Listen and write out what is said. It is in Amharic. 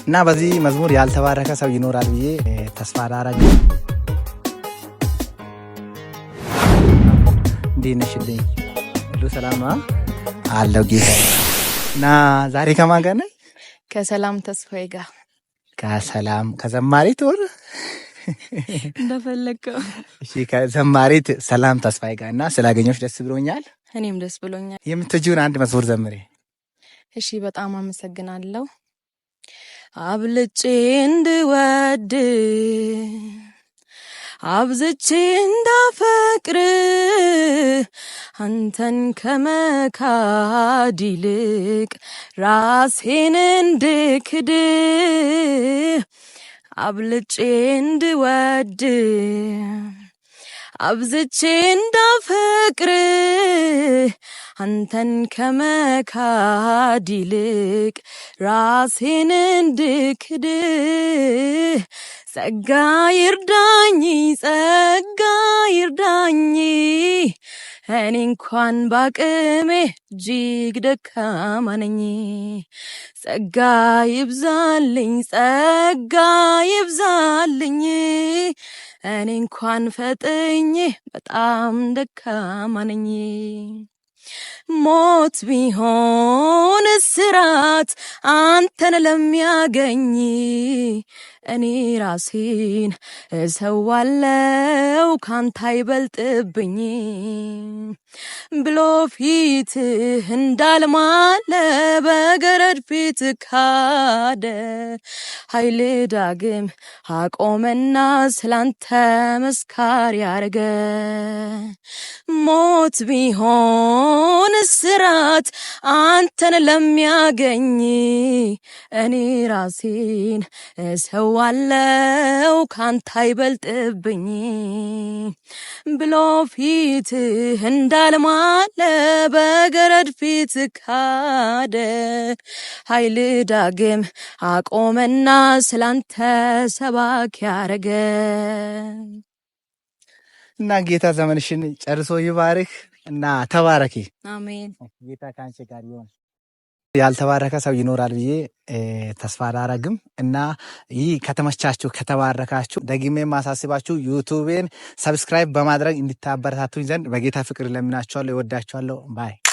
እና በዚህ መዝሙር ያልተባረከ ሰው ይኖራል ብዬ ተስፋ አላረግም። እንዴት ነሽልኝ? ሁሉ ሰላም ነው አለው ጌታ። እና ዛሬ ከማን ጋር ነህ? ከሰላም ተስፋዬ ጋር። ከሰላም ከዘማሪት ወር እንደፈለግከው። እሺ፣ ከዘማሪት ሰላም ተስፋዬ ጋር እና ስላገኘሁሽ ደስ ብሎኛል። እኔም ደስ ብሎኛል። የምትወጂውን አንድ መዝሙር ዘምሬ። እሺ፣ በጣም አመሰግናለሁ። አብልጬ እንድወድ፣ አብዝቼ እንዳፈቅር፣ አንተን ከመካድ ይልቅ ራሴን እንድክድ፣ አብልጬ እንድወድ፣ አብዝቼ እንዳፈቅር፣ አንተን ከመካድ ይልቅ ራሴን እንድክድ፣ ጸጋ ይርዳኝ፣ ጸጋ ይርዳኝ፣ እኔ እንኳን ባቅሜ እጅግ ደካማ ነኝ። ጸጋ ይብዛልኝ፣ ጸጋ ይብዛልኝ፣ እኔ እንኳን ፈጥኜ በጣም ደካማ ነኝ። ሞት ቢሆን እስራት አንተን ለሚያገኝ፣ እኔ ራሴን እሰዋለው ካንተ አይበልጥብኝ ብሎ ፊትህ እንዳልማለ በገረድ ፊት ካደ፣ ኃይል ዳግም አቆመና ስላንተ መስካሪ ያረገ። ሞት ቢሆን እስራት አንተን ለሚያገኝ፣ እኔ ራሴን እሰዋለው ካንተ አይበልጥብኝ ብሎ ፊትህ እንዳልማለ በገረድ ፊት ካደ፣ ኃይል ዳግም አቆመና ስላንተ ሰባኪ ያረገ። እና ጌታ ዘመንሽን ጨርሶ ይባርክ እና ተባረኪ። አሜን። ጌታ ከአንቺ ጋር ይሁን። ያልተባረከ ሰው ይኖራል ብዬ ተስፋ አላረግም። እና ይህ ከተመቻችሁ፣ ከተባረካችሁ፣ ደግሜ ማሳስባችሁ YouTubeኤን subscribe በማድረግ እንድታበረታቱኝ ዘንድ በጌታ ፍቅር ለምናችኋለሁ። እወዳችኋለሁ። Bye.